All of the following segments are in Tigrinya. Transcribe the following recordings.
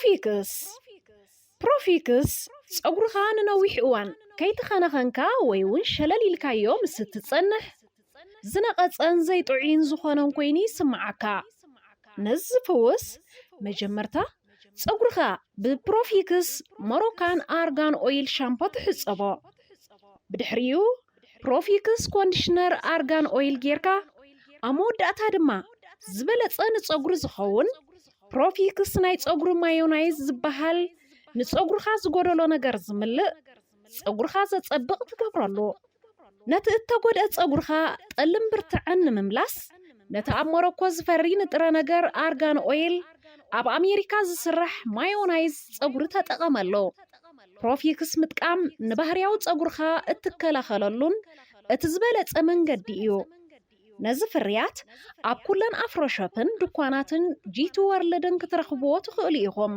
ፕሮፊክስ። ፕሮፊክስ ጸጉርኻ ንነዊሕ እዋን ከይተኸናኸንካ ወይ እውን ሸለል ኢልካዮ ምስ እትጸንሕ ዝነቐጸን ዘይጥዑይን ዝኾነን ኮይኑ ይስምዓካ። ነዚ ዝፍውስ መጀመርታ ጸጉርኻ ብፕሮፊክስ ሞሮካን ኣርጋን ኦይል ሻምፖ ትሕጸቦ። ብድሕሪኡ ፕሮፊክስ ኮንዲሽነር ኣርጋን ኦይል ጌርካ ኣብ መወዳእታ ድማ ዝበለጸ ንጸጉሪ ዝኸውን ፕሮፊክስ ናይ ጸጉሪ ማዮናይዝ ዝበሃል ንጸጉርኻ ዝጎደሎ ነገር ዝምልእ ጸጉርኻ ዘጸብቕ ትገብረሉ። ነቲ እተጎድአ ጸጉርኻ ጠልን ብርትዐን ንምምላስ ነቲ ኣብ ሞሮኮ ዝፈሪ ንጥረ ነገር ኣርጋን ኦይል ኣብ ኣሜሪካ ዝስራሕ ማዮናይዝ ጸጉሪ ተጠቐመሉ። ፕሮፊክስ ምጥቃም ንባህርያዊ ጸጉርኻ እትከላኸለሉን እቲ ዝበለጸ መንገዲ እዩ። ነዚ ፍርያት ኣብ ኩለን ኣፍሮሾፕን ድኳናትን ጂቲ ወርልድን ክትረኽብዎ ትኽእሉ ኢኹም።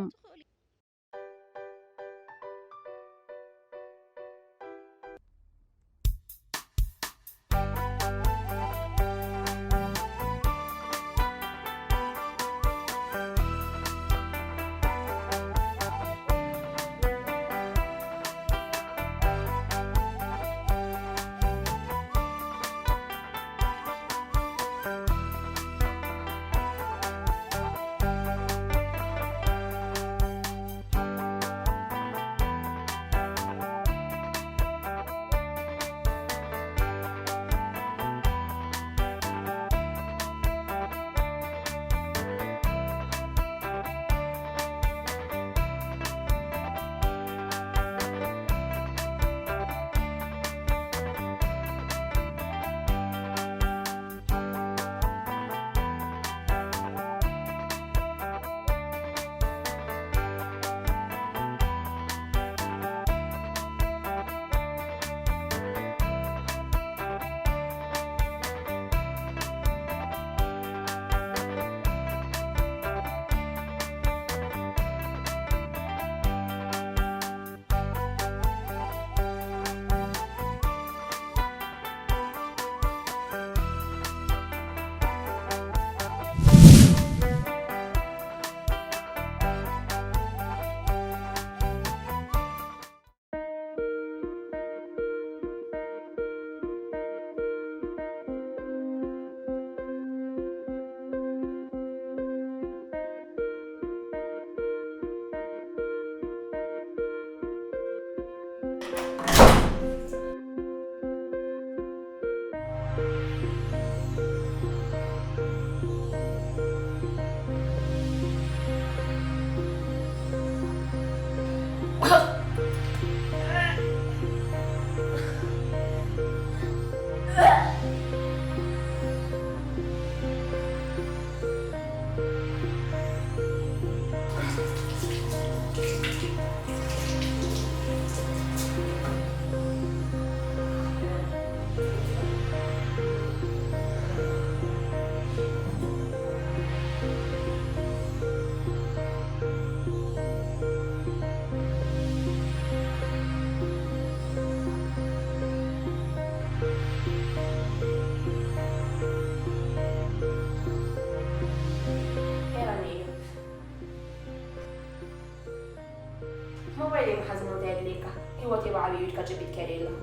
ሞባይለይ ምሓዝ ነው እንታይ የድልየካ? ህይወተይ ብዓብዩ ኢድካ ጨቢጥካዮ ኣለኻ።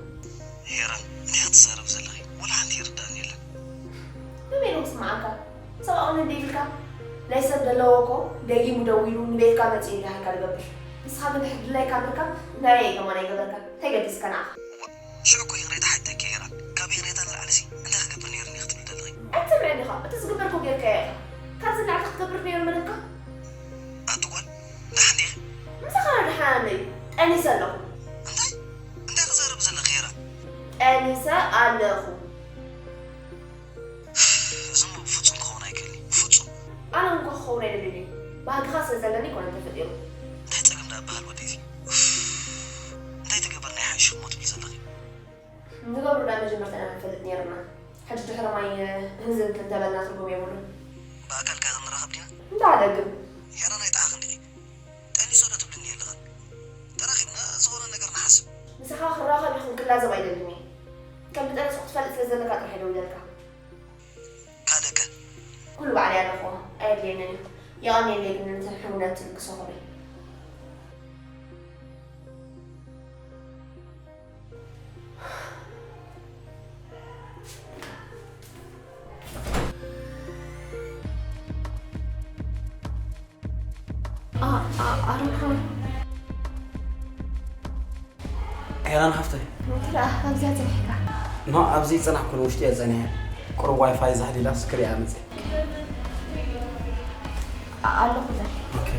ሄራን፣ እንታይ ክትዛረብ ዘለኺ? ወላ ሓንቲ ይርዳእኒ የለን። ንበይኑ ክስምዓካ? ሰብኣውነት ዘይብልካ? ናይ ሰብ ዘለዎ እኮ ደጊሙ ደዊሉ ንቤትካ መጺኡ ኢልካ ኢኻ ዝገብር። ንስኻ ግን ድሕሪ ድላይካ ምርካብ ናየይ ከማን ኣይገበርካን። እንታይ ገዲስካ ንዓኻ? እዋ፣ ሽዑ እኮ ይቕሬታ ሓቲተኪ ሄራን። ካብ ይቕሬታ ንላዕሊሲ እንታይ ክገብር ነይሩኒ ክትብሊ ዘለኺ? ኣይትስምዐኒ ኢኻ። እቲ ዝግበር እኮ ጌርካዮ ኢኻ። ካብዚ ንላዕሊ ክትገብር ነይሩ መለካ? ኣቲ ጓል፣ ደሓን ዲኺ? ምሳኻ ደሓን ኣለይ። ጠኒሰ ኣለኹ። እንታይ? እንታይ ክዛረብ ዘለኺ ሄራን? ጠኒሰ ኣለኹ። እዚ እሞ ብፍጹም ክኸውን ኣይክእልን እዩ። ብፍጹም። ኣነ እውን ክኸውን ኣይደልን እየ። ባህግኻ ስለ ዘለኒ ኣይኮነን ተፈጢሩ። እንታይ ጸገም ደኣ በሃል ወደይ እዚ? ኡፍ። እንታይ ትገብር ናይ ሓይሽ እሞ ትብል ዘለኺ? ንገብሩ ደኣ መጀመርታ ኢና ንፈልጥ ነይርና። ሕጂ ድሕሪ ማይ ህዝብ እንተበልና ትርጉም የብሉን። ብኣካል ከ ክንራኸብ ዲና? እንታይ ደግም? ሄራን ኣይጠዓኽን ዲኺ? ጠኒሶ ዶ ትብልኒ ኣለኽን? ተራኺብና ዝኾነ ነገር ንሓስብ። ምሳኻ ክራኸብ ይኹን ክላዘብ ኣይደልን እየ። ከም ዝጠነስኩ ትፈልጥ ስለ ዘለካ ጥራሕ እየ ደዊለልካ። ካልእ ከ? ኩሉ ባዕለይ ኣለኹዎ፣ ኣየድልየንን እዩ። የቐንየለይ ግን ነቲ ሕውነት ትልግሶ ክብሪ። ኣሮን ሓወይ። ሄራን ሓፍተይ። እንታይ ደኣ ኣብዚኣ ጸኒሕካ? ኖ ኣብዚ ይጸናሕኩ ንውሽጢ እየ ጸኒሐ። ቁሩብ ዋይፋይ ዛህሊላስ ክሪኣ መጽእ። ኣለኹ ዘ ኦኬ።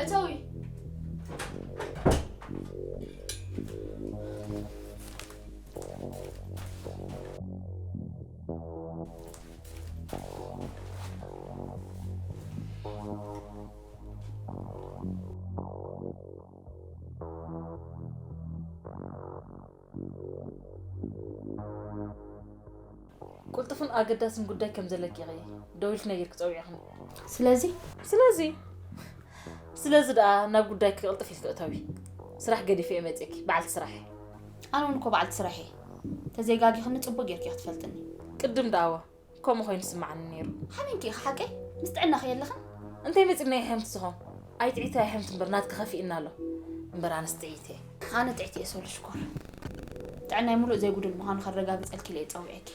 እተዊ። ቁልጥፍን ኣገዳስን ጉዳይ ከም ዘለኪ ኢኺ ደዊልኪ ነጊርኪ ጸዊዕኽኒ። ስለዚ ስለዚ ስለዚ ደኣ ናብ ጉዳይኪ ቅልጥፍ ኢልኪ እተዊ። ስራሕ ገዲፈ እየ መጺእኪ፣ በዓልቲ ስራሕ እየ። ኣነ እውን እኮ በዓልቲ ስራሕ እየ። ተዘይጋጊኽኒ ጽቡቕ ጌርኪ ኢኺ ትፈልጥኒ። ቅድም ደኣዋ ከምኡ ኮይኑ ስምዓኒ ነይሩ። ሓሚምኪ ኢኺ ሓቀይ? ምስ ጥዕናኺ የለኽን? እንታይ መጺእና የሕምቲ ዝኾን? ኣይጥዒቲ ኣይሕምቲ እምበር ናትኪ ከፊእና ኣሎ። እምበር ኣነስ ጥዒቲ እየ። ኣነ ጥዕቲ እየ ሶል ሽኮር። ጥዕናይ ሙሉእ ዘይጉድል ምዃኑ ከረጋግጸልኪ ኢለ እየ ጸዊዐኪ።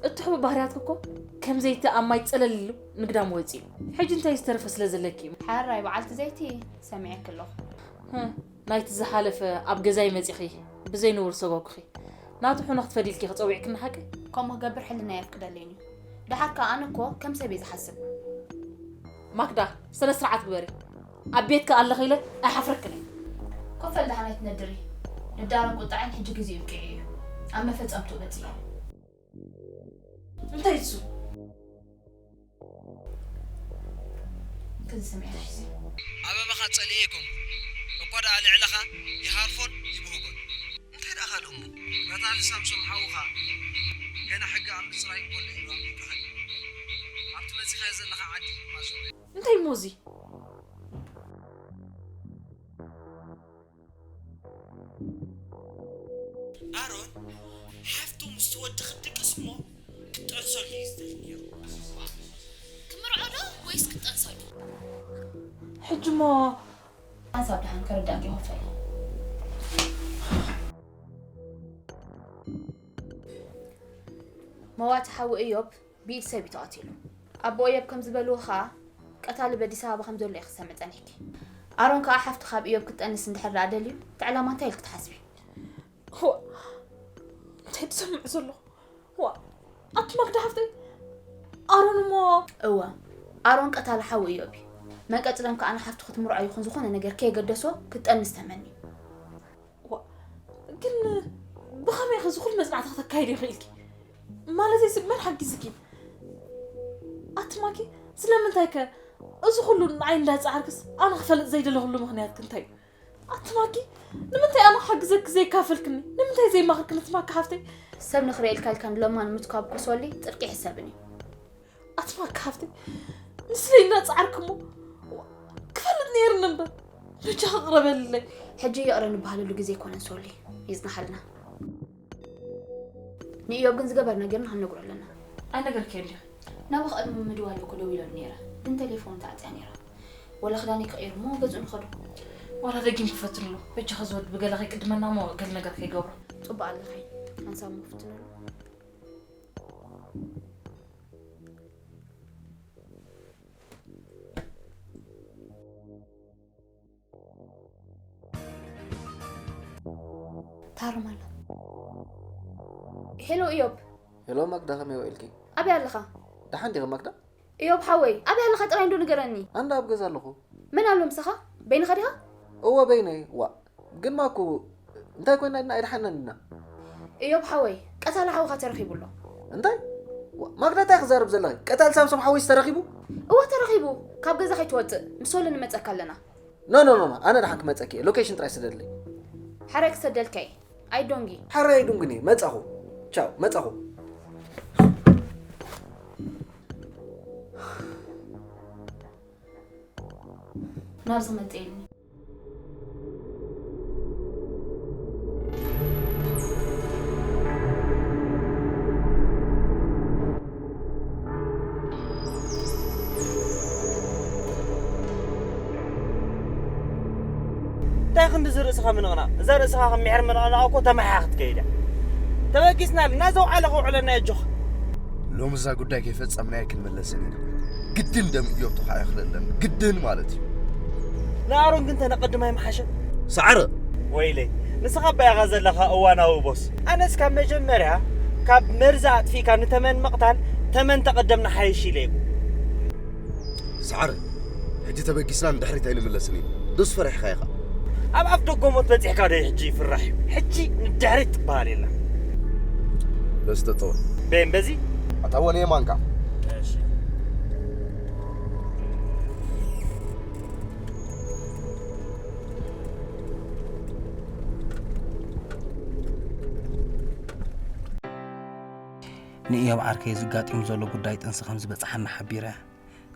እትሕቡ ባህርያትኪ እኮ ከም ዘይቲ ኣብ ማይ ጸለል ኢሉ ንግዳም ወጺኡ። ሕጂ እንታይ ዝተረፈ ስለ ዘለኪ እዩ? ሓራይ በዓልቲ ዘይቲ ሰሚዐኪ ኣለኹ። ህም፣ ናይቲ ዝሓለፈ ኣብ ገዛይ መጺኺ ብዘይ ንቡር ሰጎግኺ ናቱ ሕነ ክትፈድይልኪ ክጸዊዕክኒ ሓቂ? ከምኡ ክገብር ሕልናይ ኣይፍቅደለይን እዩ። ደሓር ከኣ ኣነ እኮ ከም ሰብ እየ ዝሓስብ። ማክዳ፣ ስነ ስርዓት ግበሪ። ኣብ ቤትኪ ኣለኺ ኢለ ኣይሓፍረክን እየ። ኮፍ በል ደሓን ኣይትነድሪ። ንዳረን ቁጥዐን ሕጂ ግዜኡ ኣብቂዑ እዩ። ኣብ መፈጸምትኡ በጺሐ። እንታይ እሱ? ከዚ ሰሚዐ ሒዚ። ኣበባኻ ጸሊኤ ኣይኮንኩን እኳ ደኣ ልዕለኻ ይሃርፎን ይብህጎን። እንታይ ደኣ ካልእ እሞ? በታ ንሳምሶም ሓውኻ ገና ሕጊ ኣብ ምጽራይ እኮ ኣሎ ኢሉ ኣምሊጥኻ እዩ። ኣብቲ በጺኻዮ ዘለኻ ዓዲ ማዞ እንታይ እሞ እዚ? ኣሮን ሓፍቱ ምስቲ ወዲ ክትድቅስ እሞ ክትጠንሰሉ እዩ ዝደሊ ነይሩ። ክምርዖ ዶ ወይስ ክጠንሰሉ? ሕጂ እሞ ሓንሳብ ደሓን ከረዳእኪ ይኸፈል። መዋቲ ሓዊ እዮብ ብኢድ ሰብ እዩ ተቐቲሉ። ኣቦ እዮብ ከም ዝበልዎ ኸኣ ቀታሊ በዲስ ኣበባ ከም ዘሎ ኢኺ ክትሰምዒ ጸኒሕኪ። ኣሮን ከኣ ሓፍቱ ካብ እዮብ ክትጠንስ እንድሕር ደኣ ደልዩ እቲ ዕላማ እንታይ ኢልኪ ትሓስቢ? ዋ እንታይ ትሰምዕ ዘለኹ? ዋ ኣቲ ማክዳ ሓፍተይ ኣሮን እሞ እወ ኣሮን ቀታሊ ሓዊ እዮብ እዩ። መን ቀጺሎም ከኣ ንሓፍቱ ክትምርዖ ይኹን ዝኾነ ነገር ከየገደሶ ክትጠንስ ተመንዩ። ዋ ግን ብኸመይ ኢኺ እዚ ኩሉ መጽናዕቲ ከተካይዲ ይኽእልኪ? ማለተይሲ መን ሓጊዝኪ? ኣቲ ማኪ ስለምንታይ ከ እዚ ኩሉ ንዓይ እንዳጻዓርክስ ኣነ ክፈልጥ ዘይደለኹሉ ምኽንያትኪ እንታይ እዩ? ኣቲ ማኪ ንምንታይ ኣነ ክሓግዘኪ ዘይካፈልክኒ? ንምንታይ ዘይማኽርክኒ ኣቲ ማኪ ሓፍተይ? ሰብ ንኽርእየልካ ኢልካ ንለማኒ ምትኳብ ኮሶሊ ጽድቂ ኣይሕሰብን እዩ። ኣቲ ማኪ ሓፍተይ ንስለይ እንዳጻዓርኪ እሞ ክፈልጥ ነይርኒ እምበር በጃኺ ቅረበለይ። ሕጂ ይቕረ ንበሃለሉ ግዜ ኣይኮነን ሶሊ፣ ይጽንሓልና። ንእዮብ ግን ዝገበርና ጌርና ክንነግሮ ኣለና። ኣይነገርክዮን ዲኺ? ናባኺ ቅድሚ ምድዋል እኮ ደዊለሉ ነይረ፣ ግን ተሌፎኑ ተዓጽያ ነይራ። ወላ ክዳነይ ክቕይር እሞ ገዝኡ ንኸዶ። ዋላ ደጊም ክፈትንሉ። በጃኺ ዝወድ ብገለ ከይቅድመና እሞ ገለ ነገር ከይገብሮ። ጽቡቕ ኣለኺ። ሓንሳብ እሞ ፍትንሉ። ታርም ኣሎ። ሄሎ እዮብ። ሄሎ ማግዳ ከመይ ውዒልኪ? ኣበይ ኣለኻ? ደሓን ዲኺ ማግዳ? እዮብ ሓወይ ኣበይ ኣለኻ ጥራይ እንዶ ንገረኒ። ኣንዳ ኣብ ገዛ ኣለኹ። መን ኣሎ ምሳኻ? በይንኻ ዲኻ? እወ በይነይ። ዋእ ግን ማኩ እንታይ ኮይና ኢልና ኣይደሓንናን ኢና። እዮብ ሓወይ ቀታሊ ሓውኻ ተረኺቡ ኣሎ። እንታይ? ዋእ ማግዳ እንታይ ክዛረብ ዘለኺ? ቀታሊ ሳምሶም ሓወይስ ተረኺቡ? እወ ተረኺቡ። ካብ ገዛ ከይትወጽእ ምስ ሶሊ ንመጸካ ኣለና። ኖ ኖ ኖ ኣነ ደሓን ክመጸኪ እየ። ሎኬሽን ጥራይ ስደድለይ። ሓራይ ክሰደልካ እየ። ኣይዶንጊ። ሓራይ ኣይዱንግን እየ። መጻኹ። ቻው መጻኹ። ናብዚ ክመጽእ ኢልኒ። እንታይ ክንዲ እዚ ርእስኻ ምንቕናቕ? እዛ ርእስኻ ከም ምሕር ምንቕናቕ እኮ ተመሓያ ክትከይድ እያ። ተበጊስና ኣለና፣ ዘውዓለ ከውዕለና እዩ፣ ኣጆኻ። ሎሚ እዛ ጉዳይ ከይፈጸምናዮ ክንመለስን ኢና። ግድን ደም እዮብ ተኻዕዮ ክለለን፣ ግድን ማለት እዩ። ንኣሮን ግን ተነቐድማ ይምሓሸ። ሰዓረ! ወይለይ፣ ንስኻ እባ ኢኻ ዘለኻ እዋናዊ ቦስ። ኣነስ ካብ መጀመርያ ካብ መርዚ ኣጥፊእካ ንተመን ምቕታል፣ ተመን ተቐደም ንሓይሽ ኢለ እየ። ሰዓረ! ሕጂ ተበጊስና ንድሕሪት ኣይንምለስን ኢና። ዶስ ፈሪሕካ ኢኻ? ኣብ ኣፍ ደጎ ሞት በጺሕካ ዶ ሕጂ ይፍራሕ እዩ? ሕጂ ንድሕሪት ትበሃል የላ። ዶስ ተጠወ። ቤን በዚ? ኣታ ወነ የማንካ። እሺ። ንእዮብ ዓርከይ ዝጋጢሙ ዘሎ ጉዳይ ጥንሲ ከም ዝበጽሓና ሓቢረ፣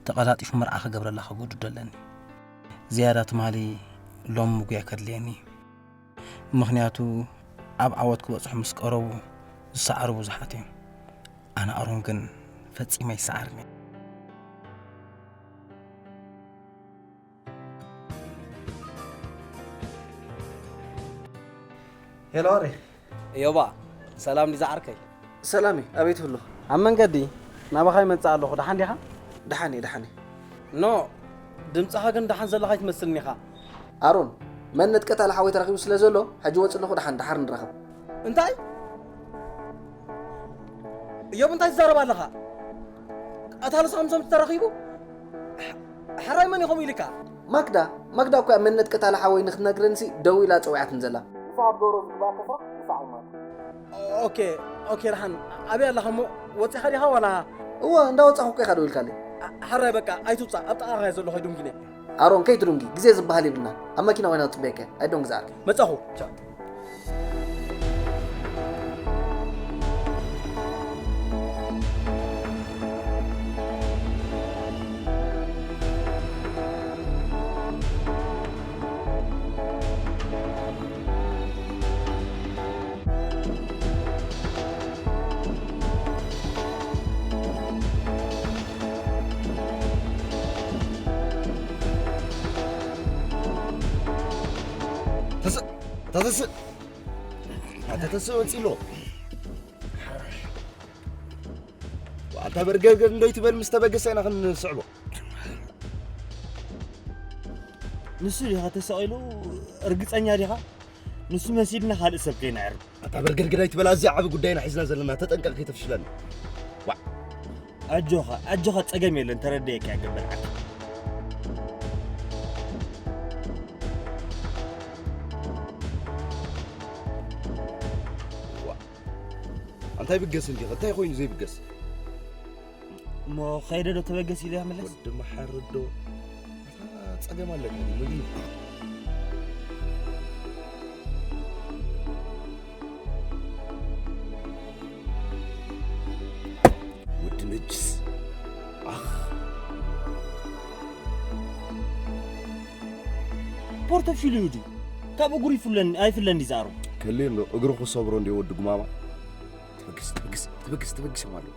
ተቐላጢፉ መርዓ ክገብረላ ከገድዶ ኣለኒ። ዝያዳ ትማሊ ሎም ምጉያ ከድልየኒ። ምኽንያቱ ኣብ ዓወት ክበጽሑ ምስ ቀረቡ ዝሰዓሩ ብዙሓት እዮም። ኣነ ኣሮን ግን ፈጺመ ይሰዓርኒ። ሄሎ ኣሬ። እዮባ፣ ሰላም ዲዛ ዓርከይ? ሰላም እዩ፣ ኣበይ ትህሉ? ኣብ መንገዲ ናባኻ ይመጽእ ኣለኹ፣ ደሓን ዲኻ? ደሓን እየ፣ ደሓን እየ። ኖ፣ ድምጽኻ ግን ደሓን ዘለኻ ኣይትመስልን ኢኻ። ኣሮን፣ መንነት ቀታሊ ሓወይ ተረኺቡ ስለ ዘሎ፣ ሕጂ ወጽእ ኣለኹ፣ ደሓን፣ ደሓር ንራኸብ። እንታይ? እዮብ፣ እንታይ ትዛረብ ኣለኻ? ቀታሊ ሳምሶም ተረኺቡ? ሓ-፣ ሓራይ መን ኢኹም ኢልካ? ማግዳ፣ ማግዳ እኮ እያ መንነት ቀታሊ ሓወይ ንኽትነግረንሲ ደዊላ ጸዊዓትን ዘላ። ንስኻ ትገብሮ ዝግባኣካ ስራሕ ንስኻ ኣይማት። ኦኬ፣ ኦኬ፣ ደሓን። ኣበይ ኣለኻ እሞ? ወጺኻ ዲኻ ዋላ? እወ፣ እንዳወጻኹ እኮ ኢኻ ደዊልካለይ። ኣ-፣ ሓራይ በቃ፣ ኣይትውጻእ። ኣብ ጥቓኻ እየ ዘለኹ፣ ኣይደንጉን እየ። ኣሮን፣ ከይትድንጉ፣ ግዜ ዝበሃል የብልናን። ኣብ መኪና ኮይና ትጽበየካ እያ። ኣይደንጉ ዝዓርከይ። መጻኹ። ቻው። ተስእ፣ እታ ተስእ፣ እታ ተስእ ወፂ ኣሎ። ኣታ በርገርገር እንዶ ይትበል፣ ምስ ተበገሰ ኢና ክንስዕቦ። ንሱ ዲኻ ተሰቒሉ? እርግጸኛ ዲኻ? ንሱ መሲድና ካልእ ሰብ ከይነዕርብ። ኣታ በርገርገር ኣይትበል፣ ኣዝያ ዓቢ ጉዳይና ሒዝና ዘለና፣ ተጠንቀቕ ከይተፍሽለና። ዋዕ። ኣጆኻ፣ ኣጆኻ፣ ጸገም የለን፣ ተረዲኤካ እየ፣ ገበል ዓዲ። ዋዕ። ኣንታ ይብገስ እንዲኻ፣ እንታይ ኮይኑ ዘይብገስ? እሞ ከይደ ዶ ተበገስ ኢለ እያ መለስ? ወዲ መሓሪ ዶ? ኣታ ጸገም ኣለካ፣ ምግቢ። ወዲ ነጅስ። ኣኽ። ፖርቶፊልዩ ድዩ? ካብ እግሩ ይፍለን-፣ ኣይፍለን ድዩ ዝኣሩ? ከልዮ እንዶ እግሩ ክሰብሮ እንድዮ ወዲ ጉማማ። ትብግስ፣ ትብግስ፣ ትብግስ፣ ትብግስ ማለት።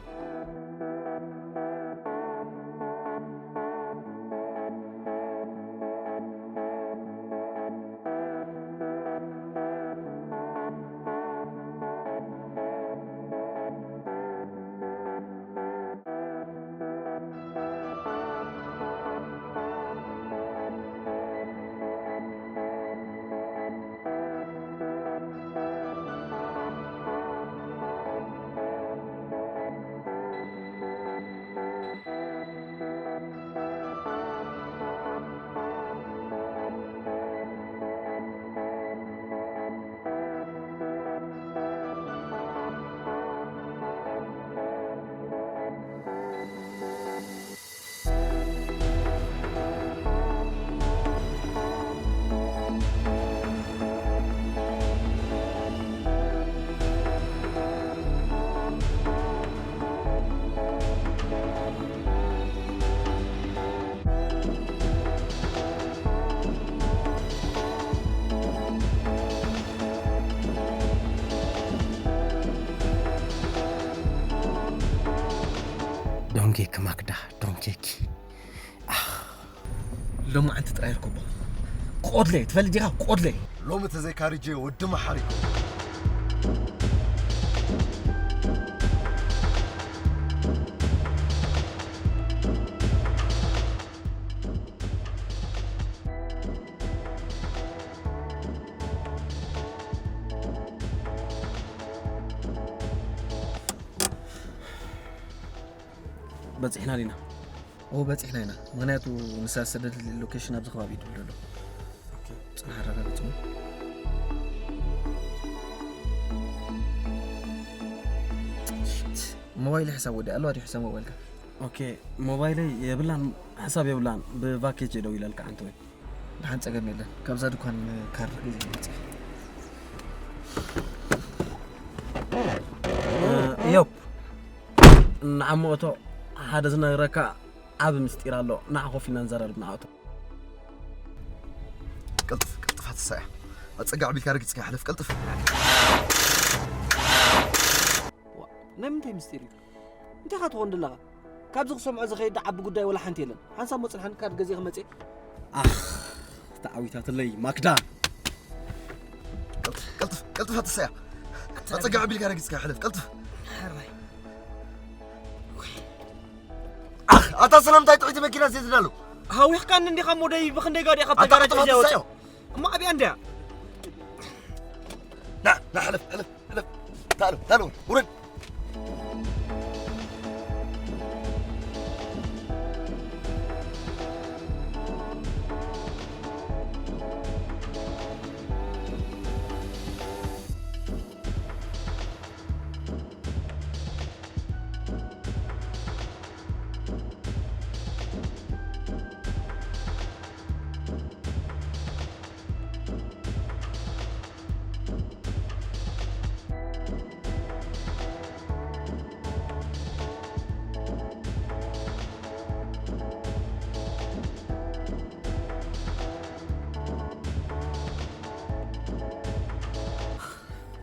ከማክዳ ዶንኬኪ። ሎማዓንቲ ጥራይ ርክቦ። ክቆድለይ ትፈልጥ ዲኻ? ክቆድለይ። ሎሚ ተዘይካሪጀ ወዲ መሓሪ። በፂሕና ዲና? ኦ፣ በፂሕና ኢና። ምኽንያቱ ንሳ ዝሰደደትለይ ሎኬሽን ኣብዚ ከባቢ እዩ ድብል ዘሎ። ፅናሕ ኣረጋግፅሞ። ሞባይል ሕሳብ ወዲ ኣለዋ ድዩ? ሕሳብ ሞባይልካ። ኦኬ፣ ሞባይለይ የብላን፣ ሕሳብ የብላን። ብቫኬጅ እየ ደው ኢለልካ ዓንተ ወይ። ደሓን፣ ጸገም የለን። ካብዛ ድኳን ካርድ ገዚኤ መጺእ። ዮፕ፣ ንዓሞ እቶ ሓደ ዝነግረካ ዓቢ ምስጢር ኣሎ። ንዓ ኮፍ ኢልና ንዘራረብ ንዓ እቶ። ቅልጥፍ፣ ቅልጥፍ ኣትሳያ። ኣጸጋዕ ቢልካ ረጊጽካ ይሓለፍ፣ ቅልጥፍ። ዋ፣ ናይ ምንታይ ምስጢር እዩ? እንታይ ኢኻ ትኾን ዘለኻ? ካብዚ ክሰምዖ ዝኸይድ ዓቢ ጉዳይ ወላ ሓንቲ የለን። ሓንሳብ ሞ ጽንሓኒ፣ ካርድ ገዚኤ ክመጽእ። ኣኽ፣ ተዓዊታትለይ ማክዳ። ቅልጥፍ፣ ቅልጥፍ፣ ቅልጥፍ ኣትሳያ። ኣጸጋዕ ቢልካ ረጊጽካ ይሓለፍ፣ ቅልጥፍ። ሕራይ። ኣኽ፣ ኣታ ስለምንታይ ጥዕይቲ መኪና ዘይትዳሎ? ሃዊኽካኒ እንዲኻ ሞደይ፣ ብኽንደይ ጋዲያ ካብታ ኣታ ጋራጅ ቅልጥፍ እዚኣ ኣትሳያ። ወጽእ? እሞ ኣብያ እንድያ። ና፣ ና፣ ሕለፍ፣ ሕለፍ፣ ሕለፍ። ታሉ፣ ታሉ፣ ውረድ።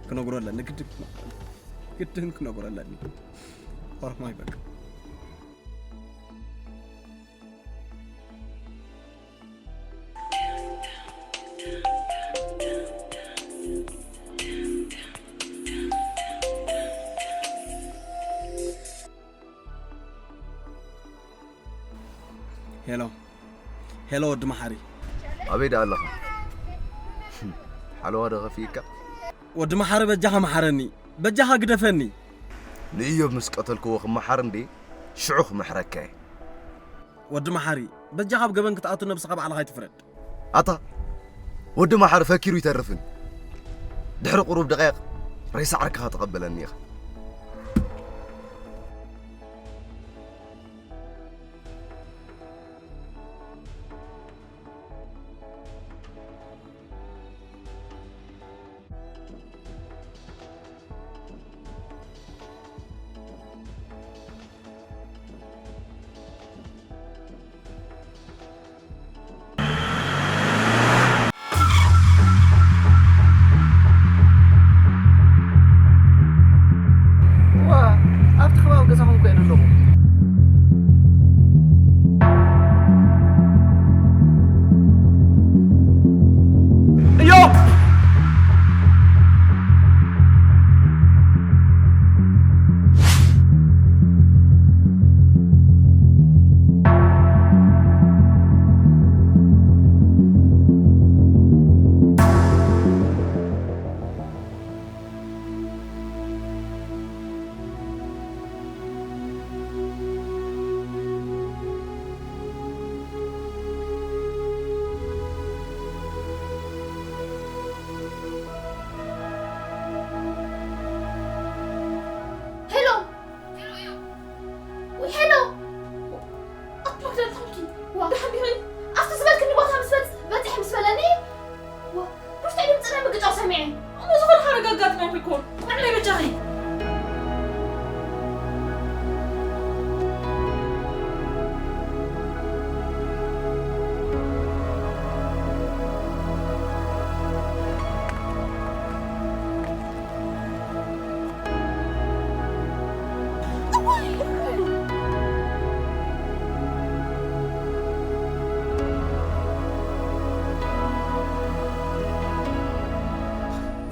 ክነግሮ ኣለኒ፣ ግድን ክነግሮ ኣለኒ። ግድን ክነግሮ ኣለኒ። ኦሮማይ በቃ። ሄሎ፣ ሄሎ፣ ወዲ መሓሪ። ኣበይ ደኣ ኣለኻ? ሓለዋ ዶ ከፊእካ? ወዲ መሓሪ፣ በጃኻ መሓረኒ፣ በጃኻ ግደፈኒ። ንእዮብ ምስ ቀተልክዎ ክመሓር እንዴ፣ ሽዑ ክምሕረካ እየ። ወዲ መሓሪ፣ በጃኻ ኣብ ገበን ክትኣቱ ነብስኻ ባዕልኻ ኣይትፍረድ። ኣታ ወዲ መሓሪ ፈኪሩ ይተርፍን። ድሕሪ ቁሩብ ደቂቕ ሬሳ ዓርክኻ ተቐበለኒ ኢኻ።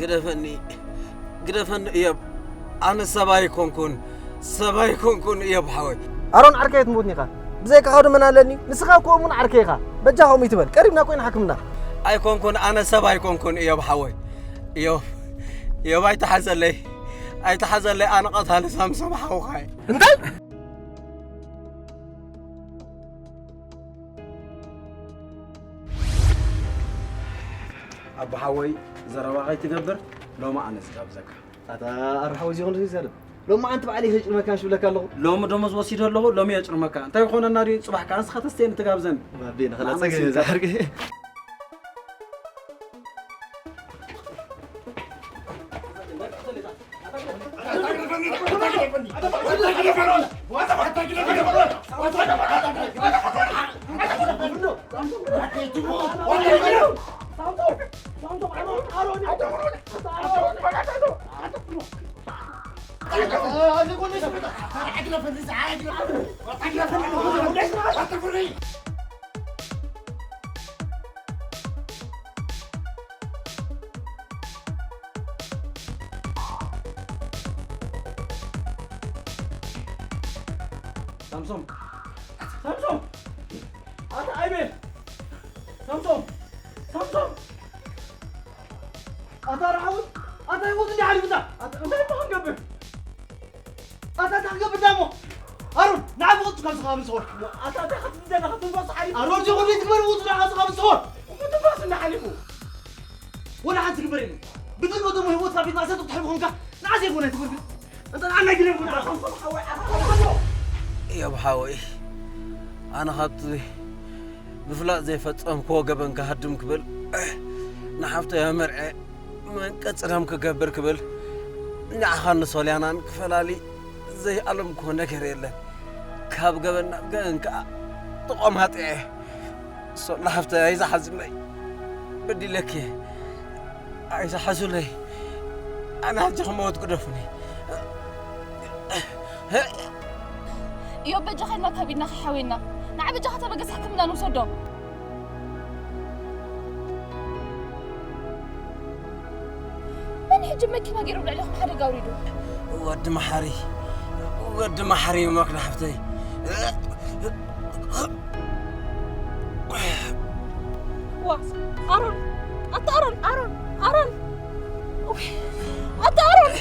ግደፈኒ፣ ግደፈኒ እዮብ። ኣነ ሰብ ኣይኮንኩን፣ ሰብ ኣይኮንኩን እዮብ ሓወይ። ኣሮን ዓርከይ ትሞትኒ ኢኻ። ብዘይካ ኻዶ መን ኣለኒ? ንስኻ እኮ እሙን ዓርከይ ኢኻ። በጃ ከምኡ ይትበል። ቀሪብና እኮ ኢና ሓክምና። ኣይኮንኩን፣ ኣነ ሰብ ኣይኮንኩን እዮብ ሓወይ። እዮብ፣ እዮብ ኣይተሓዘለይ፣ ኣይተሓዘለይ። ኣነ ቀታሊ ሳምሶም ሓውኻ እየ። እንታይ? ኣቦ ሓወይ፣ ዘረባ ከይትገብር፣ ሎሚ ኣነ ዝጋብዘካ። ኣታ ኣርሓው እዚ ይኹን ዝዛረብ። ሎሚ ኣንቲ ባዕለይ ከጭርመካ ሽብለካ ኣለኹ። ሎሚ ደሞዝ ወሲደ ኣለኹ፣ ሎሚ የጭርመካ። እንታይ ይኾነና ድዩ? ጽባሕ ከኣ ንስኻ ተስተየኒ ትጋብዘኒ። ባቤ፣ ንኸላ ጸገም እዩ፣ ዛሕርቂ። ሳምሶም! ሳምሶም! ኣታ ኣይበ! ሳምሶም! ሳምሶም! ኣታ ረሓውን! ኣታ ህይወት እንዲህ ሓሊፉና! ኣታ እንታይ እሞ ክንገብር? ኣታ እንታይ ክገብር ዳሞ? ኣሮን! ንዓ ብቕልጡ ካብዚ ከባቢ ንስወር! ኣታ እንታይ ክትብል ዘለኻ? ትንፋስ ሓሊፉ! ኣሮን! ጀጎኒ ትግበር ብቕልጡ ንዓ ካብዚ ከባቢ ንስወር! እሞ ትንፋስ እንዳ ሓሊፉ! ወላ ሓንቲ ግበር የለን። ብድልዎ ደሞ ህይወት ካብ ቤት ማእሰርቲ ክትሕልፎ ኮንካ ንዓ ዘይኮነ ትግበር ግን። እንተ ንዓ ናይ ግደም ኮንካ። እዮብ ሓወይ፣ ኣነ ካብቲ ብፍላጥ ዘይፈጸምክዎ ገበን ክሃድም ክብል፣ ንሓፍተይ ኣመርዐ መንቀጽ ደም ክገብር ክብል፣ ንዓኻን ንሶልያናን ክፈላሊ ዘይኣለምክዎ ነገር የለን። ካብ ገበን ናብ ገበን ከኣ ተቖማጢዐ። ሶላ ሓፍተይ ኣይዝሓዝለይ። በዲለኪ። ኣይዝሓዙለይ። ኣነ ሕጂ ክመውት ግደፉኒ። እዮ በጃኻ ኢልና ካብ ኢድና ከይሓውየና። ንዓ በጃኻ ተበገስ ሕክምና ንውሰዶ። መን ሕጂ መኪና ገይሩ ኣብ ልዕሌኹም ሓደጋ ኣውሪዱ? ወዲ መሓሪ፣ ወዲ መሓሪ እዩ መክዳ ሓፍተይ። ዋ፣ ኣሮን፣ ኣታ ኣሮን፣ ኣሮን፣ ኣሮን። ኡይ፣ ኣታ ኣሮን።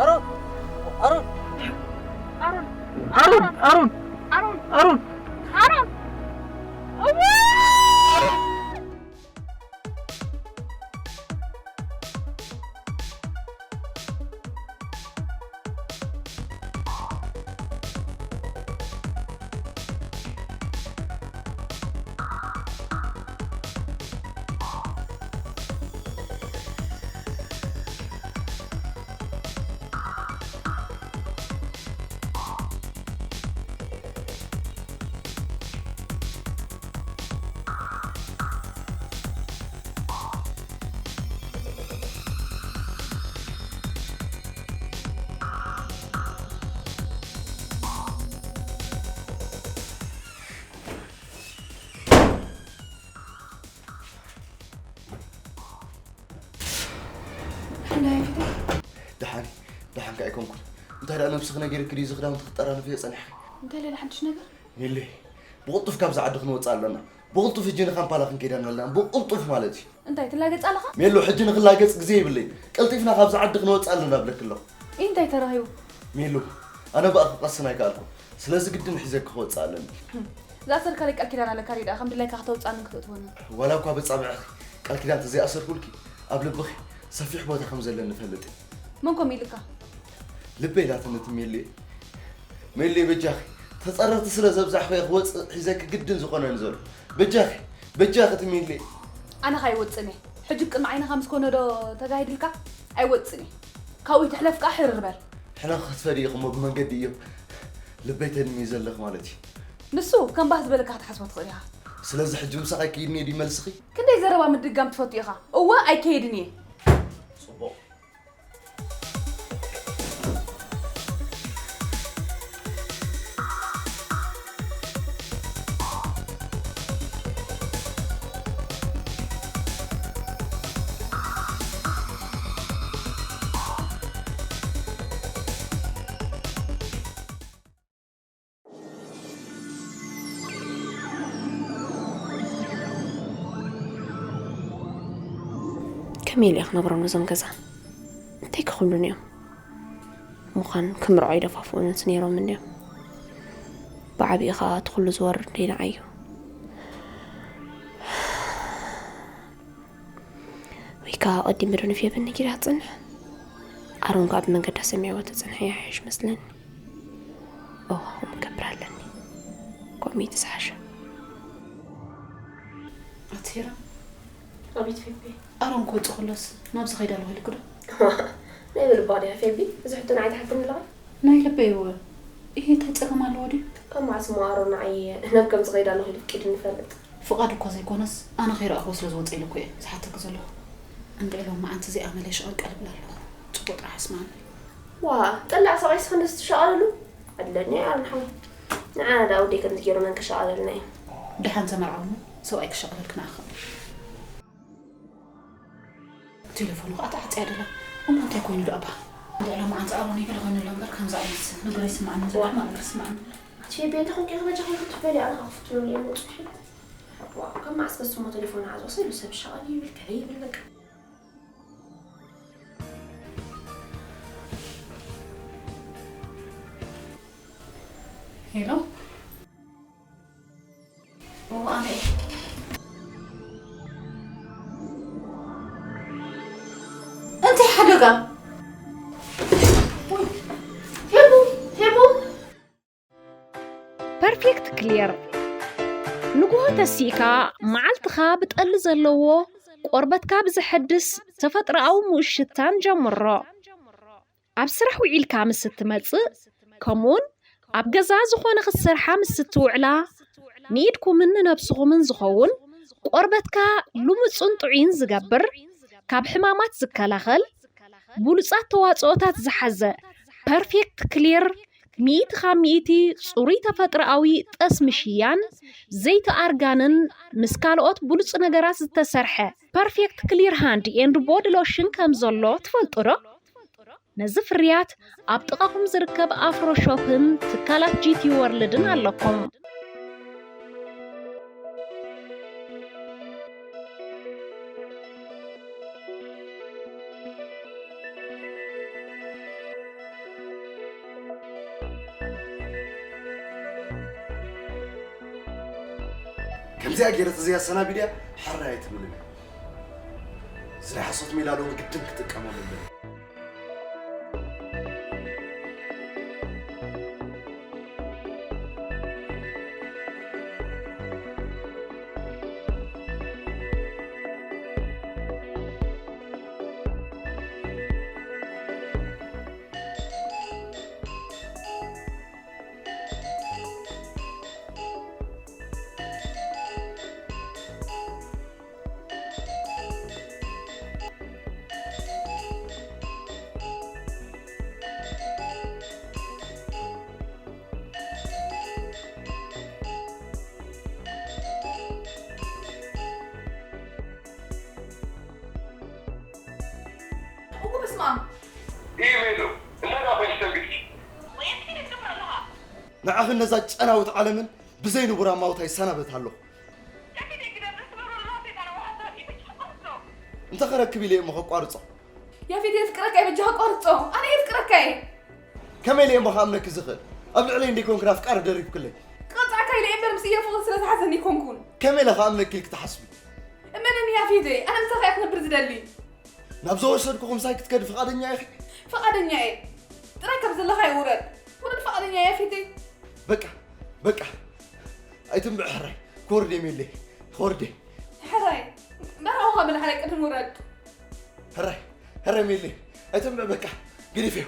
ኣሮን፣ ኣሮን። ኣሮን፣ ኣሮን፣ ኣሮን። ኣሮን፣ ኣሮን። ኣሮን። እዋ! ደሓን፣ ደሓን ከኣ ኣይኮንኩን። እንታይ ደኣ ነብስኺ ነጊርኪ ድዩ እዚ ክዳውንቲ ክትጠራንፍዮ ጸኒሕኺ? እንታይ ሌላ ሓድሽ ነገር? ሜሊ፣ ብቕልጡፍ ካብዛ ዓዲ ክንወጽእ ኣለና። ብቕልጡፍ ሕጂ ንካምፓላ ክንከይድ ኣለና። ብቕልጡፍ ማለት እዩ። እንታይ ትላገጽ ኣለኻ? ሜሎ፣ ሕጂ ንኽላገጽ ግዜ የብለይን። ቀልጢፍና ካብዛ ዓዲ ክንወጽእ ኣለና እብለኪ ኣለኹ። እንታይ ተራኺቡ? ሜሎ፣ ኣነ ብኣኺ ክቐስን ኣይከኣልኩን። ስለዚ ግድን ሒዘኪ ክወጽእ ኣለኒ። ዝኣሰርካለይ ቃል ኪዳን ኣለካ ድዩ ደኣ ከም ድላይካ ክተውጽኣንን ክተእትወንን? ዋላ እኳ በጻብዕኺ ቃል ኪዳን ተዘይኣሰርኩልኪ፣ ኣብ ልብኺ ሰፊሕ ቦታ ከም ዘለኒ እፈልጥ እየ። መን ከምኡ ኢልካ? ልበይ ኢላትኒ እቲ ሜሊ። ሜሊ በጃኺ፣ ተጻረርቲ ስለ ዘብዛሕኹ እየ ክወጽእ ሒዘኪ ግድን ዝኾነኒ ዘሎ። በጃኺ፣ በጃኺ እቲ ሜሊ። ኣነ ኸኣ ኣይወጽእን እየ። ሕጂ ቅድሚ ዓይንኻ ምስ ኮነ ዶ ተጋሂድልካ? ኣይወጽእን እየ። ካብኡ ይትሕለፍ ከኣ ሕርር በል። ሕነ ክትፈዲ ኢኺ እሞ ብመንገዲ እዮብ ልበይ ተድምዪ ዘለኺ ማለት እዩ። ንሱ ከም ባህ ዝበለካ ክትሓስቦ ትኽእል ኢኻ። ስለዚ ሕጂ ምሳኺ ኣይከይድን እየ ድዩ መልስኺ? ክንደይ ዘረባ ምድጋም ትፈቱ ኢኻ? እወ ኣይከይድን እየ። ጽቡቕ። ሜልየ ክነግሮም ነዞም ገዛ እንታይ ክኽብሉን እዮም? ምዃን ክምርዖ ይደፋፍኡንስ ነይሮም እንድዮም። ብዓብኡ ኸዓ እቲ ኩሉ ዝወርድ ደይንዓዩ። ወይ ከዓ ቀዲመ ዶ ንፌብን ነጊራ ክፅንሕ? ኣሮን ከዓ ብመንገዳ ሰሚዕዎ ተፅንሐ ይሓይሽ መስለኒ። እዋ ከምኡ ክገብር ኣለኒ። ከምኡ እዩ ዝሓሸ። ኣቲ ሄራ። ኣቤት ፌቢ። ኣሮን ክወፅእ ከሎስ ናብዚ ከይዳ ኣለኹ ኢልኪ ዶ? ናይ ብልባ ድያ ፌቢ? እዚ ሕቶ ንዓይ ትሓትኒ ኣለኻ? ናይ ልበይ እወ። እሂ እንታይ ፀገም ኣለዎ ድዩ? ካብ መዓስ እሞ ኣሮን ንዓይ ናብ ከምዚ ከይዳ ኣለኹ ኢሉ ፍቂዱኒ ይፈልጥ? ፍቓድ እኳ ዘይኮነስ ኣነ ከይረኣኽዎ ስለ ዝወፀ ኢለ እኮ እየ ዝሓተኪ ዘለኹ። እንድዒ ሎማዓንቲ እዚኣ መለይ ሸቐልቀል እብል ኣለኹ። ፅቡቕ ጥራሕ ኣስምዓኒ። ዋ፣ ጠላዕ ሰብኣይስ ክንድዚ ትሸቐለሉ? ኣለኒ ኣሮን ሓወይ። ንዓና ደኣ ወደይ ከምዚ ገይሩ መን ከሸቐለልና እዩ? ደሓን ተመርዓው እሞ ሰብኣይ ክሸቐለልኪ ንዓኺ። ቴሌፎኑ ከዓ ተዓፅያ ደላ። እሞ እንታይ ኮይኑ ዶ ኣባ? እንድዒ ሎማዓንቲ ኣሮን ገለ ኮይኑ ኣሎ እምበር ከምዚ ዓይነት ነገር ይስምዓኒ ዘሎ ማለት ይስምዓኒ። ኣቲ ፌቢ እንታይ ኮንኪ ኢኺ በጃኺ ክትበሊ ኣነ ከዓ ክፍትነሉ እየ መውፅእ ሒት። ዋ፣ ካብ መዓስ በስሞ ቴሌፎን ንዓዝዎ ሰብ ይብል ሸቐል ይብል ከለ ይብል በቃ። ሄሎ። እዎ፣ ኣነ እየ። እንታይ ሓደጋ? ወይ፣ ፌቡ፣ ፌቡ። ፐርፌክት ክሊር ንግሆ ተሲእካ መዓልትኻ ብጠሊ ዘለዎ ቆርበትካ ብዘሐድስ ተፈጥሮኣዊ ምኡዝ ሽታን ጀምሮ። ኣብ ስራሕ ውዒልካ ምስ እትመጽእ ከምኡውን ኣብ ገዛ ዝኾነ ክትሰርሓ ምስ እትውዕላ ንኢድኩምን ንነብስኹምን ዝኸውን ቆርበትካ ልሙጽን ጥዑይን ዝገብር ካብ ሕማማት ዝከላኸል ብሉጻት ተዋጽኦታት ዝሓዘ ፐርፌክት ክሊር ሚእቲ ካብ ሚእቲ ጽሩይ ተፈጥሮኣዊ ጠስሚ ሽያን ዘይቲ ኣርጋንን ምስ ካልኦት ብሉጽ ነገራት ዝተሰርሐ ፐርፌክት ክሊር ሃንድ ኤንድ ቦዲ ሎሽን ከም ዘሎ ትፈልጡ ዶ? ነዚ ፍርያት ኣብ ጥቓኹም ዝርከብ ኣፍሮ ሾፕን ትካላት ጂቲ ወርልድን ኣለኩም። ከምዚኣ ገይረ ተዘይኣሰናቢድያ ሕራይ ኣይትብሉን። እዚ ናይ ሓሶት ሜላ ሎሚ ግድን ክጥቀመሉ ኣለኒ። እው በስመ አብ። ኢሜሉ እንታይ ደኣ ኮይንኪ ደንጊፅኪ? ንዓኽን ነዛ ጨናዊት ዓለምን ብዘይ ንቡር ኣማውታ ይሰናበት ኣለኹ። እንተ ኸረክብ ኢለ እሞ ከቋርጾ። ያፌት የፍቅረካ እየ በጃኻ ኣቋርጾ። ኣነ የፍቅረካ እየ። ከመይ ኢለ እሞ ክኣምነኪ ዝኽእል? ኣብ ልዕለይ እንዲኮንክን ኣፍቃሪ ደሪብክለይ። ክቐጽዓካ ኢለ እየ እምበር ምስ እያ ፍቕሪ ስለ ዝሓዘኒ ኣይኮንኩን። ከመይ ኢለ ክኣምነኪ ኢልኪ ትሓስቢ? እመነኒ ያፌተይ፣ ኣነ ምሳኻ እየ ክነብር ዝደሊ። ናብ ዝወሰድኩኹ ምሳይ ክትከዲ ፍቓደኛ ኢኺ? ፍቓደኛ እየ። ጥራይ ካብ ዘለኻዮ ውረድ። ውረድ ፍቓደኛ እየ ያፌተይ። በቃ በቃ ኣይትንብዕ ሕራይ ክወርድ እየ ሜለይ ክወርድ እየ ሕራይ መርዓውኻ ብላዕላይ ቅድም ውረድ። ሕራይ ሕራይ ሜለይ ኣይትንብዕ በቃ ግዲፍዮ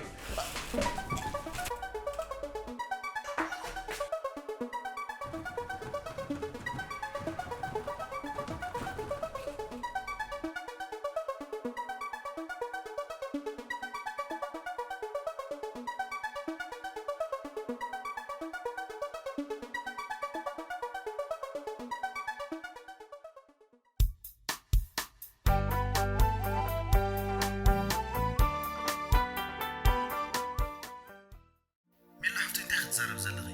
ሜላ ሓፍተይ እንታይ ክትዛረብ ዘለኺ?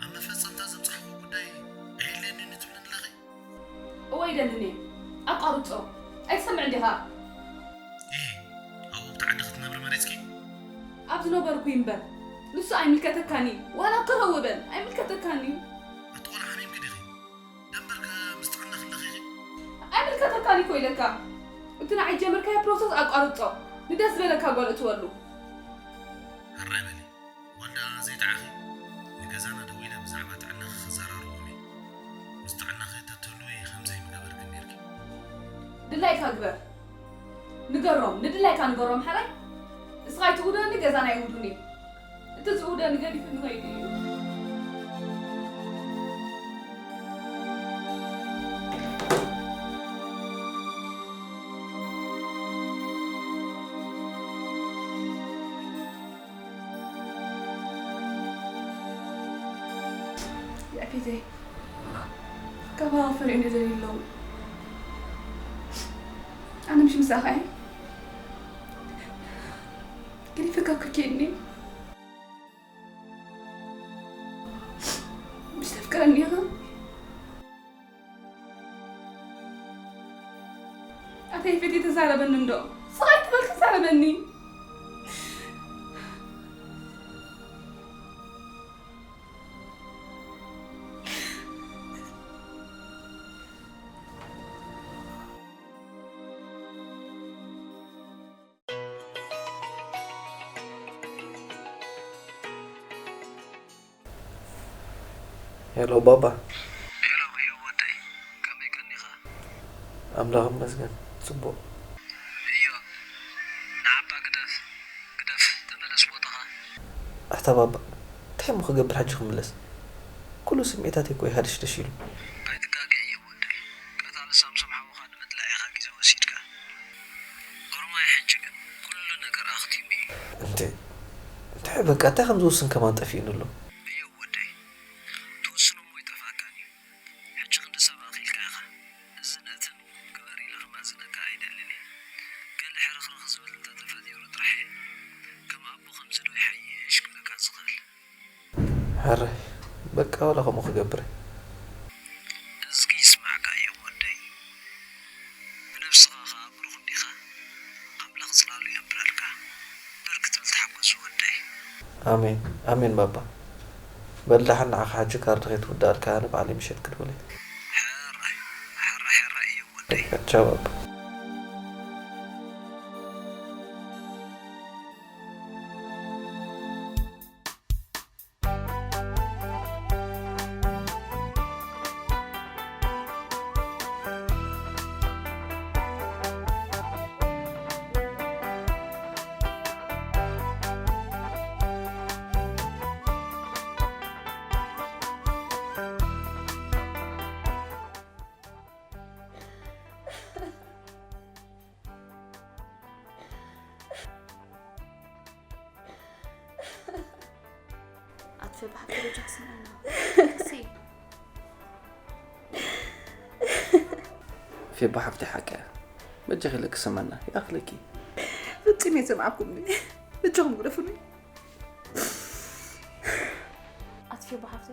ኣብ መፈጸምታ ዘብጻሕዎ ጉዳይ ኣየድልየንን እዩ ትብልኒ ኣለኺ? እወ ይደልን እየ። ኣቋርጾ። ኣይትሰምዕን ዲኻ? ኣብ ዝነበርኩ ይንበር። ንሱ ኣይምልከተካን እዩ። ዋላ ከረው በል ኣይምልከተካን እዩ። ኣቲ ቆልዓ፣ ሓሚምኪ ዲኺ? ደንበርከ ምስ ጥዕና ክለኺ ኢኺ? ኣይምልከተካን እኮ ኢለካ። እቲ ንዓይ ጀመርካዮ ፕሮሰስ ኣቋርጾ። ንደስ ዝበለካ ጓል እትወሉ። ሕራይ በሊ። ዋልዳ ዘይጠዓኺ? ንገዛና ደዊለ ብዛዕባ ጥዕናኺ ክዘራረቦም እየ። ምስ ጥዕናኺ ተትህልዊ ከምዚ ኣይምገበርክን ኔርኪ። ድላይካ ግበር። ንገሮም፣ ንድላይካ ንገሮም ሓራይ። ንስኻ ኣይትውደኒ፣ ገዛና ኣይውዱን እዩ። እቲ ዝውደኒ ገዲፉ ንኸይዱ እዩ። ያፌተይ፣ ካብ ሃዋ ፈሪኦም ይደልዩ ኣለዉ። ኣነ ምሽ ምሳኻ እየ። ገዲፈካ ክከይድ እየ። ምሽ ተፍቅረኒ ኢኻ? ኣታ ይፈትየ ተዛረበኒ እንዶ። ስቕ ኣይትበል ተዛረበኒ። ሄሎ ባባ። ሄሎ እዩ ወደይ፣ ከመይ ቀኒኻ? ኣምላኽ ይመስገን ጽቡቕ። እዮ፣ ንዓባ ግደፍ፣ ግደፍ፣ ተመለስ ቦታኻ። ኣታ ባባ፣ እንታይ እሞ ክገብር ሕጂ ክምለስ? ኩሉ ስምዒታተይ እኮ እዩ ሃደሽደሽ ኢሉ። ኣይትጋገ እዩ ወደይ፣ ቀታሊ ሳምሶም ሓውኻ ንምጥላዕ ኢኻ ግዜ ወሲድካ። ኦሮማይ ሕጂ ግን ኩሉ ነገር ኣኽቲሙ እዩ። እንተ፣ እንታይ በቃ እንታይ ከም ዝውስን ከማን ጠፊኡኒ ኣሎ። እዮ ወደይ፣ ትውስኖ እሞ ይጠፍኣካን እዩ። ሕጂ ክንዲ ሰብ ኣኺልካ ኢኻ። እዝን እትን ግበር ኢለ ክማዝነካ ኣይደልን እየ። ገለ ሕርኽርኽ ዝብል እንተተፈጢሩ ጥራሕ እየ ከም ኣቦ ከምዚ ዶ ይሓይሽ ክብለካ ዝኽእል። ሕራይ በቃ ዋላ ከምኡ ክገብር እየ። እዝጊ ይስማዕካ እዮም ወደይ። ብነብስኻ ኸኣ ብሩኽ እንዲኻ። ኣምላኽ ጽላሉ የንብረልካ። ብርክ ትብል ተሓጎስ ወደይ። ኣሜን ኣሜን ባባ። በል ደሓን ንዓኻ ሕጂ ካርድ ከይትውድኣልካ ኣነ ባዕለይ ምሸት ክድውል እየ። ሕራይ ሕራይ ሕራይ እዮም ወደይ። ቻው ባባ። ኣትፌ ብሓቂ በጃ ክሰምዐና። ክሲ ፌባ ሓፍቲ ሓቂ እያ። በጃኺ ኢለ ክሰምዐና ይኣኽለኪ። ፍጹም እየ ዘምዓኩም። በጃኹም ግደፉኒ። ኣትፌ ብሓፍቲ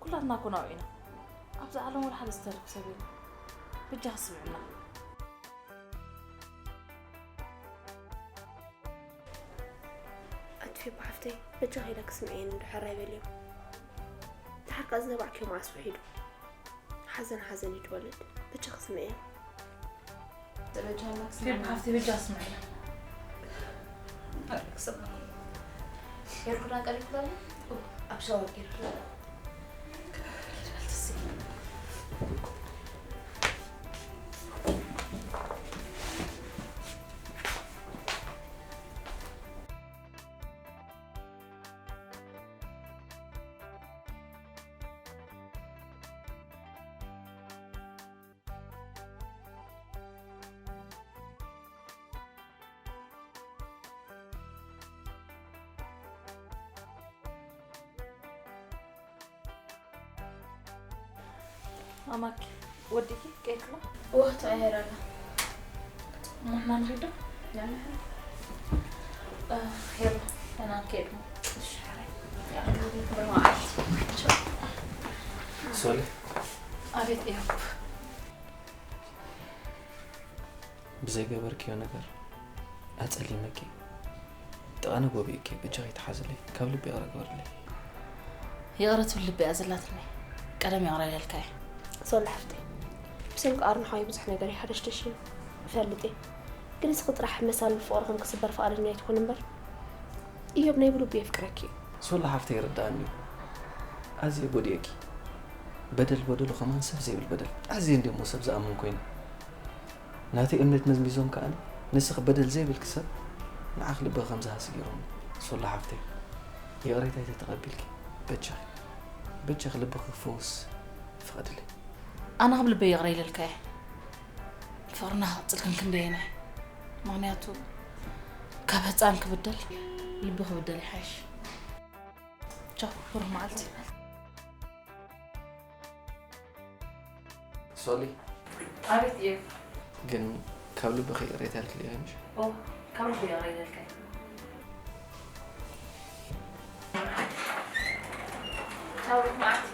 ኩላትና እኮ ናብኡ ኢና። ኣብዚ ዓለም ወላ ሓደ ዝተርፍ ሰብ የለን። በጃኺ ስምዕና። ኣትፌ ብሓፍተይ በጃኺ ኢለ ክስምዐየን እንዶ ሕራይ በልዮም። ድሓር ከኣ ዝነባዕክዮ መዓስ ውሒዱ? ሓዘን ሓዘን እዩ ትወልድ። በጃኺ ስምዐየን። በጃ ኣላ ፌብ ክስምዐና። ሓፍቲ በጃ ስምዐና። ኣረ ክሰማኩም። ሄርኩዳ ቀሪብኩዳ ኣሎ? ኣብ ሻወር ጌርኩዳ። ኪድ በል ትሲ። ኣማኪ ወዲኪ ቀይክሎ? እወ፣ ተቐያይራ ኣላ። ንሕና ንኺድ ዶ? ንሕና። እ፣ ሄሎ፣ ንሕና ንከይድ እሞ። እሺ፣ ሕራይ። ብመዓልቲ። ሶሊ። ኣቤት፣ እዮብ። ብዘይገበርክዮ ነገር ኣጸሊመኪ። ኣነ ጎቢእኪ፣ በጃኺ ተሓዝለይ፣ ካብ ልቢ ይቕረ ግበርለይ። ይቕረ ትብል ልቢ እያ ዘላትኒ። ቀደም ይቕረ ኢለልካ እየ። ሶሊ ሓፍተይ፣ ብሰንኪ ኣርንሓዊ ብዙሕ ነገር ይሓደሽደሽ እዩ እፈልጥ እየ። ግን እስኺ ጥራሕ መሳልል ፍቕርኹም ክስበር ፍቓደኛ ኣይትኹን እምበር፣ እዮብ ናይ ብልቡ የፍቅረኪ እዩ። ሶሊ ሓፍተይ ይርድኣኒ እዩ። ኣዝየ ጎዲኤኪ። በደል በደሉ ከማን ሰብ ዘይብል በደል። ኣዝየ እንድየ እሞ ሰብ ዝኣምን ኮይነ። ናተይ እምነት መዝሚዞም ከኣ ንስኺ በደል ዘይብልኪ ሰብ ንዓኺ ልቢ ከም ዝሃሲ ገይሮም። ሶሎ ሓፍተይ ይቕሬታይ ተተቐቢልኪ በጃኺ በጃኺ ልብኺ ክፍውስ ፍቐድለይ። ኣነ ካብ ልበይ ይቕረ ኢለልካ እየ። ፍቕርና ክቕጽል ክንክንደየናይ ምኽንያቱ ካብ ህፃን ክብደል ልቢ ክብደል ይሓይሽ። ቻው ብሩህ መዓልቲ። ሶሊ ኣቤት እዩ። ግን ካብ ልብኺ ይቕሬታ ኢልክለይ ኢኺ ምሽ? ኦ ካብ ልቢ ይቕረ ኢለልካ። ቻው ብሩህ መዓልቲ።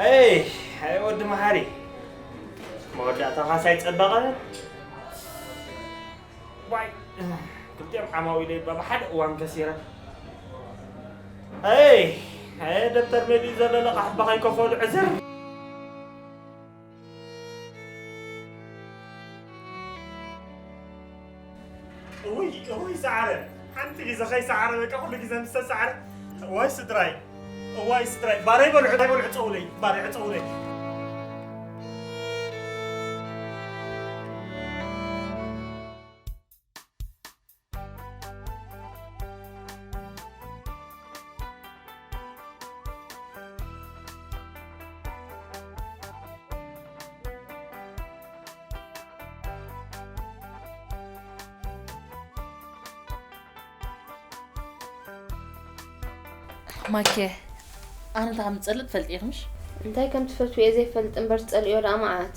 ኣይ ኣይ ወዲ መሓሪ መወዳእታኻስ ኣይጸበቐን። ዋይ ክልቲኦም ዓማዊለይ በብሓደ እዋን ከሲረ። ኣይ ኣይ ደብተር መሊኡ ዘሎ ለቓሕ ኣባ ከይከፈሉ ዕዝር። እውይ እውይ ሰዓረ ሓንቲ ግዜ ከይሰዓረ በቃ ኩሉ ግዜ ምስ ተሰዓረ። እዋይ ስድራይ እዋይ ስድራይ ባረይ በሉ ዕፀውለይ ባረይ ዕፀውለይ። ማኬ ኣነ እንታይ ከም ዝጸልእ ትፈልጢ ኢኺ ምሽ? እንታይ ከም ትፈትዊ እየ ዘይፈልጥ እምበር ትጸልእዮ ደኣ መዓት።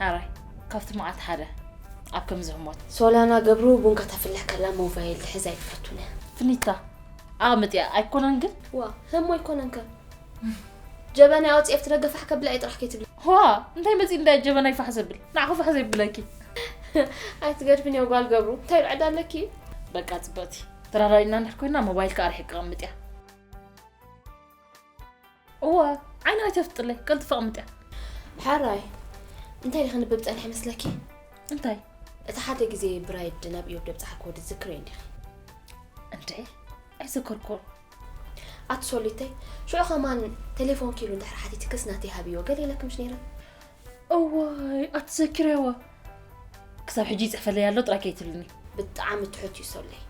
ሓራይ ካብቲ መዓት ሓደ ኣብ ከምዚ ህሞት ሶላና ገብሩ ቡን ከተፍልሕ ከላ ሞባይል ትሕዝ ኣይትፈቱን እያ። ፍኒታ ኣቕምጥያ ኣይኮነን ግን ዋ ህሞ ኣይኮነን ከ ጀበና ኣውፅኤ ኣብቲ ደገ ፋሕ ከብላ እየ ጥራሕ ከይትብሊ። ዋ እንታይ መፂ እንዳይ ጀበናይ ፋሕ ዘብል ንዓኹ ፋሕ ዘይብለኪ። ኣይትገድፍን እዮ ጓል ገብሩ እንታይ ኢሉ ዕዳ ኣለኪ እዩ። በቃ ፅብቕቲ ተራዳዲእና እንድሕር ኮይና ሞባይልኪ ኣርሒቂ ቀምጥያ። እዋ ዓይኒ ኣይተፍጥለይ ቀልጥፊ ቀምጥያ። ሓራይ እንታይ ዲኺ ንብብ ፀኒሐ መስለኪ? እንታይ? እቲ ሓደ ግዜ ብራይድ ናብ እዮብ ደብፃሕክዎ ትዝክርዮ እንዲኺ? እንዴ ኣይዘከርኩን። ኣቲ ሶሊተይ ሽዑ ኸማን ቴሌፎንኪ ኢሉ እንድሕር ሓቲትክስ ናተይ ሃብዮ ገለ ኢለኪ ምሽ ነይረ? እዋይ ኣቲ ዘኪረዋ ክሳብ ሕጂ ይፅሕፈለይ ኣሎ ጥራይ ከይትብልኒ። ብጣዕሚ ትሑት እዩ ሶለይ።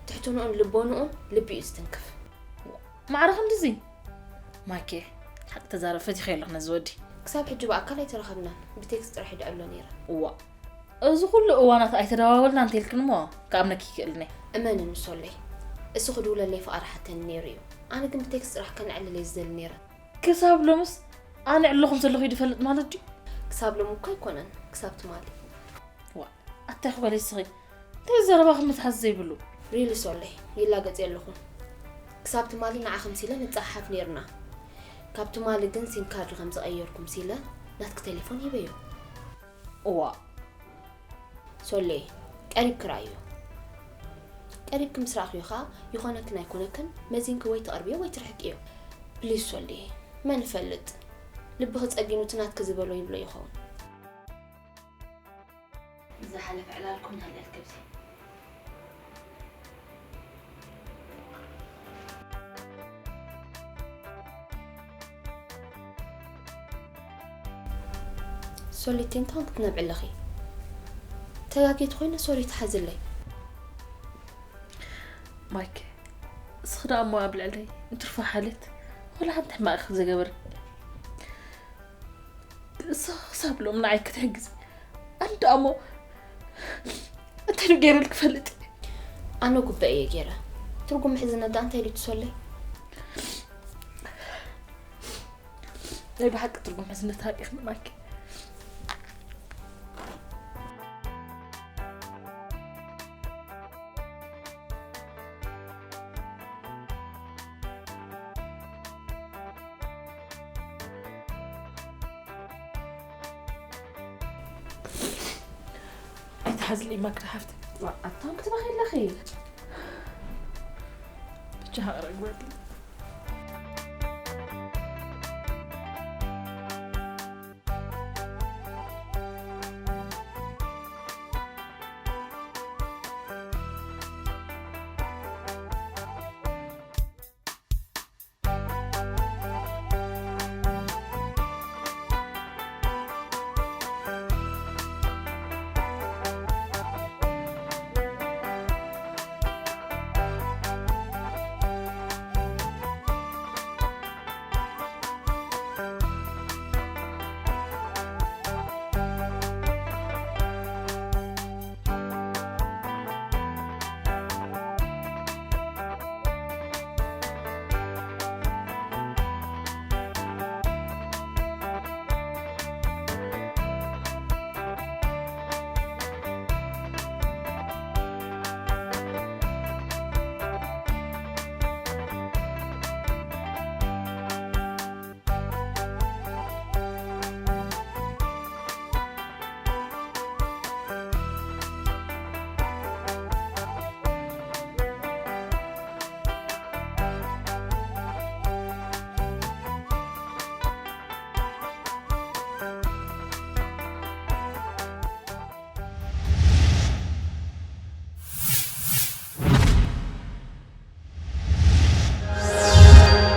ትሕትንኡን ልቦንኡን ልቢ እዩ ዝትንክፍ። ማዕረ ክንድዚ? ማኬ ሓቂ ተዛረብ ፈቲኸ ኣለኹ ነዚ ወዲ። ክሳብ ሕጂ ብኣካል ኣይተራኸብናን ብቴክስት ጥራሕ ይድዕሎ ነይረ። እዋ እዚ ኩሉ እዋናት ኣይተደዋወልናን እንተልክን እሞ ክኣምነኪ ይክእልኒ። እመንኒ ሶለይ እሱ ክድውለለይ ፍቓድ ሓተኒ ነይሩ እዩ። ኣነ ግን ብቴክስት ጥራሕ ከነዕልል እየ ዝደሊ ነይረ። ክሳብ ሎምስ ኣነ ይዕልለኹም ዘለኹ እዩ ዝፈልጥ ማለት ድዩ? ክሳብ ሎሚ እኮ ኣይኮነን ክሳብ ትማሊ። ዋእ ኣታ ይኽበለይ እስኺ እንታይ ዘረባኺ ምትሓዝ ዘይብሉ። Really ሶለይ ይላገጽ የለኹን። ክሳብ ትማሊ ንዓኺ ምሲለ ንጸሓሓፍ ኔርና። ካብ ትማሊ ግን ሲም ካርድ ከም ዝቐየርኩ ምሲለ ናትኪ ቴሌፎን ሂበዮ። እዋእ ሶሌ ቀሪብኪ ርኣዮ። ቀሪብኪ ምስ ረኣኽዮ ኸኣ ይኾነክን ኣይኮነክን መዚንኪ ወይ ትቐርብዮ ወይ ትርሕቅዮ። ፕሊስ ሶሌ መን ይፈልጥ ልብኺ ጸጊኑ እቲ ናትኪ ዝበሎ ይብሎ ይኸውን። ዝሓለፈ ዕላልኩም ይኽልል ክብዚ። ሶሊቲ እንታይ ክትነብዒ ኣለኺ? ተጋግየ ተኾይነ ሶሪ ትሓዝለይ። ማይክ እስኺ ደኣ እሞ ኣብ ልዕለይ እንትርፎ ሓልዮት ወላ ሓንቲ ሕማቕ ኢኺ ዘይገበርኪ። እሱ ክሳብ ሎም ንዓይ ክትሕግዝ ኣነ ደኣ እሞ እንታይ ዶ ገይረልኪ ፈልጥ? ኣነ ጉበእ እየ ገይረ። ትርጉም ምሕዝነት ደኣ እንታይ ድዩ ትሰለይ? ናይ ብሓቂ ትርጉም ምሕዝነት ሃቂኽኒ ማኪ። ሓዝሊ ማክዳ ሓፍቲ። ኣታም ክትበኺ ኣለኺ። ብቻ ሃቕረ ግበርልኝ።